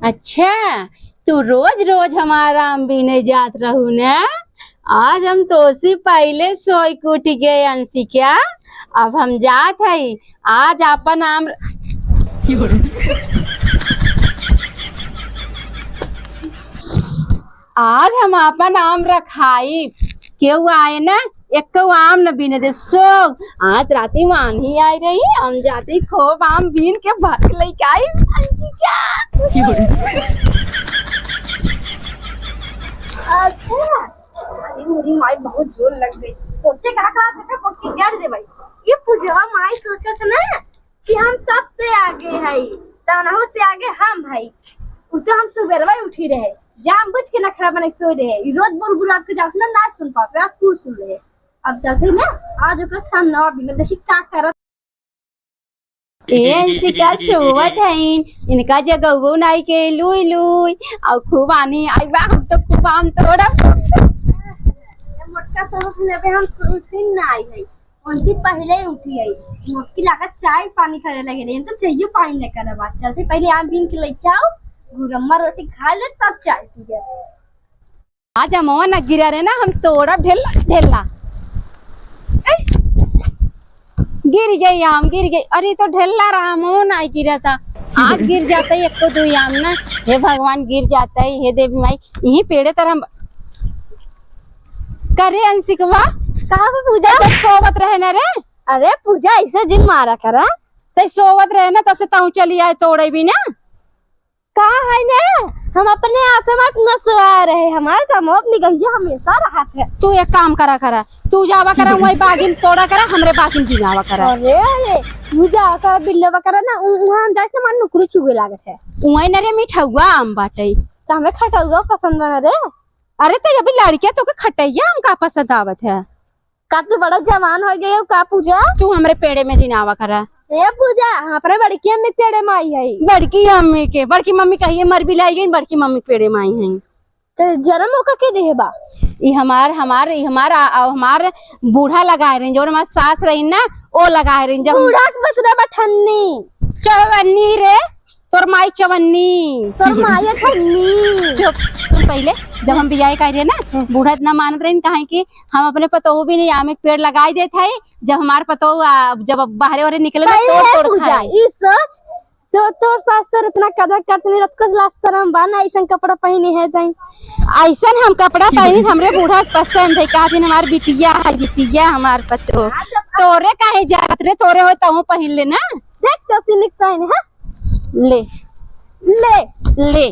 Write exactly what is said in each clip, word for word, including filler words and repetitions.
अच्छा, तू रोज रोज हमार आम बीने जात रहू ना? आज हम तोसी पहिले सोइ के उठि गए अंशिका, अब हम जात हई। आज आपन आम, आज हम आपन आम रखाई, केहू आए ना, एक्को आम न बीने दे। सो, आज राती में आन्ही आई रही, हम जाती खूब आम बीन के भर के लेके आई। अच्छा, अरे मेरी माई बहुत जोर लग गई। सोचे का का देखा पक्की जड़ दे भाई। ये पूजवा माई सोचे से ना कि हम सबसे आगे हई, तनहु से आगे हम हई। उ तो हम सुबेरवा ही उठी रहे, जान बुझ के नखरा बने सोए रहे। ई रोज बुरबुरात के जात ना, ना सुन पाते, आज कुल सुन रहे। अब चलते ना, आज ओकरा सामने अभी ना देखी का करत। ए अंशिका सोवत हईन, इनका जगउवो नाई के लुई लुई, अउ खूब आनी आई बा, हम तो खूब आम तोड़ब। ए मोटका सोवत हईन, अबे हम सोवत हईन ना आई है। उनसे पहिले उठी आई। मोटकी लागत चाय पानी करे लगे रही, हम तो चाहिए पानी लेकर अब चलते पहिले आम बीन के लेके आओ, गुरम्मा रोटी खा ले तब चाय पिए। आज अमवा न गिरा रहे ना, हम तोड़ा ढेला, ढेला। ए, गिर गई आम, गिर गई। अरे, तो ढेला रहा, अमवा नाई गिरा था। आज गिर जाता है एक तो दो आम ना। हे भगवान, गिर जाता है, हे देवी माई, यही पेड़े तर हम। करे अंशिकवा, कहाँ पे पूजा? तो सोवत रहे ना रे। अरे पूजा, ऐसे जिन मारा करा। ते सोवत रहे ना, तब से ताऊ चली आए तोड़े भी ना। का है ने, हम अपने आत्मा के नसवा रहे, हमारे तो हम अपनी गहिया हमेशा रहत है। तू एक काम करा करा, तू जावा करा, वही बागिन तोड़ा करा, हमरे बागिन गिनावा करा। अरे, अरे, तू जावा करा, बिल्लो बकरा ना, उ-, उहाँ हम जाए से मन नुकरी चुगे लागत है। उहाँ न रे मिठौआ आम बाटे। तो हमें खटौआ पसंद है रे। अरे, तो अभी लड़किया तो के खटैया आम का पसंद आवत है? का तू बड़ा जवान हो गई हो का पूजा? तू हमरे पेड़े में जिनावा करा। ए पूजा, हम अपने बड़की अम्मी के पेड़े में आई है। बड़की अम्मी के, बड़की मम्मी कहिए मर भी लाई गई, बड़की मम्मी के पेड़े में आई है। तो जन्म ओका के देहे बा? ई हमार, हमार, ई हमार, आ, आ, हमार बूढ़ा लगाए रही, जो हमार सास रही ना, ओ लगाए रही। जब बूढ़ा के बचना बठन्नी। चवन्नी रे। तोर माई चवन्नी। तोर माई अठन्नी। चुप, सुन पहिले, जब हम बियाह करिए ना, हम्म। बूढ़ा इतना मानत रही, कहे कि हम अपने पतोहू भी नहीं, आम एक पेड़ लगाई देत है, जब हमार पतोहू, आ, जब बाहरे वारे निकले ना, पहिले तोड़ है तोड़ पूजा, खाए। ई सोच, तो तोर सास तोर इतना कदर करत नहीं, रत को लाज शरम बा ना, ऐसन कपड़ा पहने है तई। ऐसन हम कपड़ा पहनी, हमरे बूढ़ा के पसंद है, कहा दिन हमार बिटिया है, बिटिया हमार पतोहू। हाँ, तो तोरे काहे जात रे, तोरे हो तहूँ पहन ले ना। देख तो सिनिक पहने, हाँ? ले। ले। ले।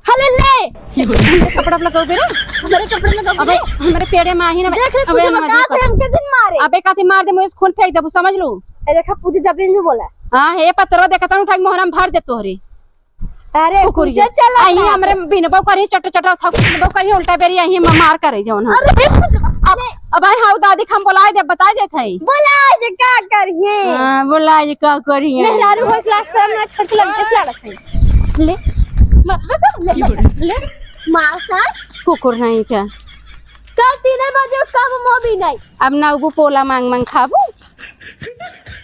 हले ले। हमरे कपड़ा पे लगाओ बेरा। हमरे कपड़ा लगाओ अबे, बेरा। हमरे पेड़े में आही ना। देख रे, अबे, पूजा हमरे बता कपड़ा। से हमके दिन मारे। अबे, काथे मार दे, मुझे खून फेंक देबू, समझ लू। ए, देखा, पूजा जब दिन भी बोला। हाँ, हे पत्थरवा देखा था, उठा के मोहरा में भर दे तोहरे। अरे, कुकुरिया। पूजा चला आई था। हमरे बिनबो करी, चट चट था, बिनबो करी, उल्टा बेरी आई हम मार करे जौन है। अरे, अब, अब आई हाउ दादी के हम बोलाए दे, बताए देत है। बोलाए जे का करिए? हाँ, बोलाए जे का करिए? मेहरारू हो क्लास से ना छोट लग के क्या रखे? ले। मत बता, ले, ले, ले। मार सा। कुकुर नहीं क्या? कल तीन बजे कब मोबी नहीं? अब ना वो पोला मांग मांग खाबू।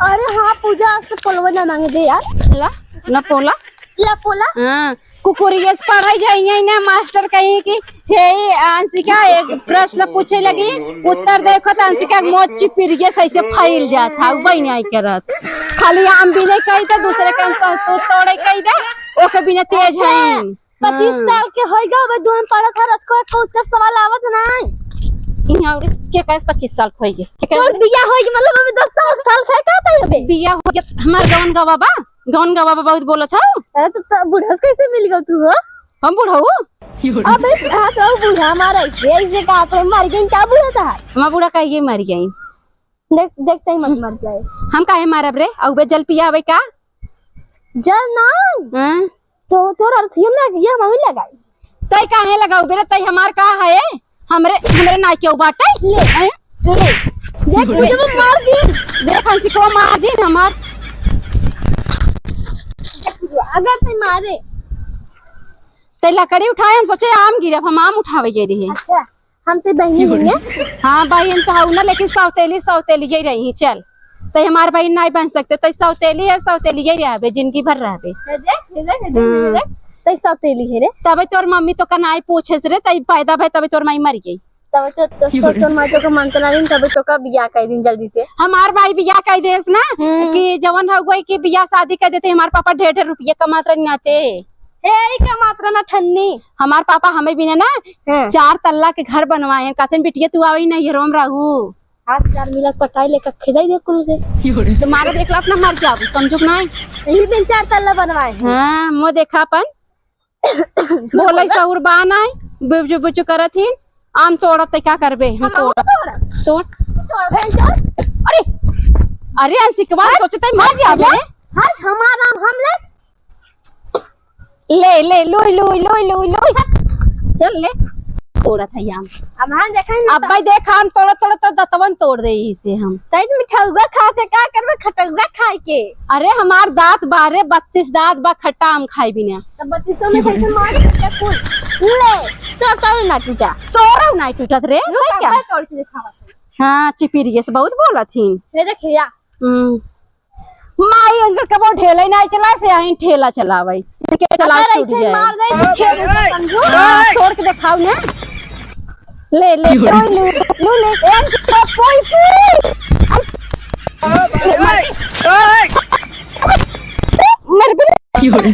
अरे हाँ, पूजा आज तो पोलवा ना मांगे दे यार। ला, ना पोला। ला पोला। हाँ, कुकुरिया से पढ़ाई जाइए ना, मास्टर कही कि हे अंशिका, एक प्रश्न पूछे लगी, उत्तर देखो तो अंशिका के मौत चिपिरिया से ऐसे फैल जात है, वही नहीं करत। खाली आम भी नहीं कही तो दूसरे काम से तू तोड़े कही दे, ओके बिना तेज है। पच्चीस हाँ। साल के होई गए, अबे दो में पढ़त है, रचको एक उत्तर सवाल आवत नहीं। यहाँ और के कहे पच्चीस साल के होई गए? के कहे तोर बिया होई गए, मतलब अबे दस साल, साल के का तय अबे? बिया हो गया, हमार गवन गवा बा, गवन गवा बा बहुत बोलत हौ। अरे तो, तो बुढ़स कैसे मिल गयो तू हो? हम बुढ़ऊ? अबे हाँ तो बूढ़ा हमारा ऐसे, ऐसे का तो मर गई, का बूढ़ा था? हमार बूढ़ा कहिए मर गई। देख, देखते ही मत मर जाए। हम काहे मारब रे? अउबे जल पियावे का? जल नाई। हाँ? तो तोर अरथियम ना, ये हम ही लगाई। तै काहे लगाउबे रे? तै हमार का है? हमरे, हमरे ना केहू बाटे। ले। हैं? ले। देख, मुझे वो मार दी। देख, हंसी को मार दी हमार। अगर तै मारे। तै लकड़ी उठाए, हम सोचे आम गिरब, हम आम उठावे गए रहे। अच्छा। हम ते बहिनी हई हैं। हाँ, बहिन तो हऊ ना, लेकिन सौतेली, सौतेली यही रही, चल। तै हमार बहिन नाहीं बन सकते, तै सौतेली है, सौतेली ही रहबे, जिंदगी भर रहबे। हे देख, हे देख, हे देख, हे हम्म। देख। तै सौतेली है रे। तबे तोर मम्मी तोका नाहीं पूछेस रे, तै पैदा भए तबे तोर माई मर गई। तबे तो, तो, तो, तोर माई तोका मानत ना रही, तबे तोका बियाह कइ दिन जल्दी से। हमार माई बियाह कइ देस ना, हम्म। कि जवन हो गई कि बियाह शादी कइ देते, हमार पापा ढेर ढेर रुपया कमात रहना ते। हे, ई कमात रहना ठन्नी। हमार पापा हमें बिना ना, हाँ। चार तल्ला के घर बनवाए हैं, कहते हैं, "बिटिया तू आवई नैहरवा में रहू।" हाथ चार मिला पटाई लेकर खेदाई दे कुल के। तो मारा देख लात ना मर जाबू, समझू कि नाहीं? यही दिन चार तल्ला बनवाए हैं। हाँ, मो देखा अपन। बोले बोला। सहूर बा नाहीं, बुचु बुचु करत ही। आम तोड़त तै का करबे? हम हम तोड़। तोड़। तोड़। तोड़, भेल तोड़। अरे, अरे अंशिकवा, हट। सोचते मर जाबे हट, रे। हट, हमार आम हम ले। ले, ले, लुई, लुई, लुई, लुई, लुई। चल ले, तोड़त है आम। अब हम देखें ना अब तो। भाई देख, आम तोड़त तोड़त तो दतवन तोड़ देई से हम। तै तो मिठौगा खा से का करबे, खटौगा खाए के? अरे हमार दाँत बा रे, बत्तीस दाँत बा, खट्टा आम खाई बिना। तब बत्तीसों में से मार के कुल ले, तोर, तोर ना टूटा, तोर ना टूटत रे, रुक, तै क्या? मैं तोड़ के दिखावत हूँ। हाँ, चिपिरिये से बहुत बोलत ही। ये देख या। हम्म। माई इनकर कबो ढेला ही नाहीं चला से, आई ठेला चलावई। इनके चला अगर छूट ऐसे जाए। मार दे तो छेद हो जाए, समझू? हाँ, तोड़ के देखाओ ना। ले, ले, क्यों? तोड़ ले, ले, ले। ए, कोई, कोई। मर भी क्यों?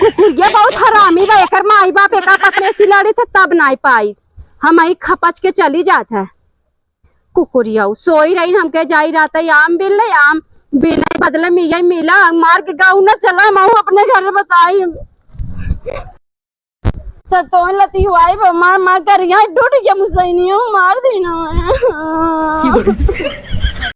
कुकुरिया बहुत हरामी बा, एकर माई बाप एका पकड़े से लड़ी थे तब नाहीं पाई, हम आई खपच के चली जात है। कुकुरिया उ सोई रही, हमके जाई रहत है आम बिन ले, आम बिन बदले में यही मिला, मार के गाँव न चला, हम अपने घर बताई। तो तोहन लती हुआई बा, मार, मार कर यहाँ टूट गया, मुसैनिया मार देना है।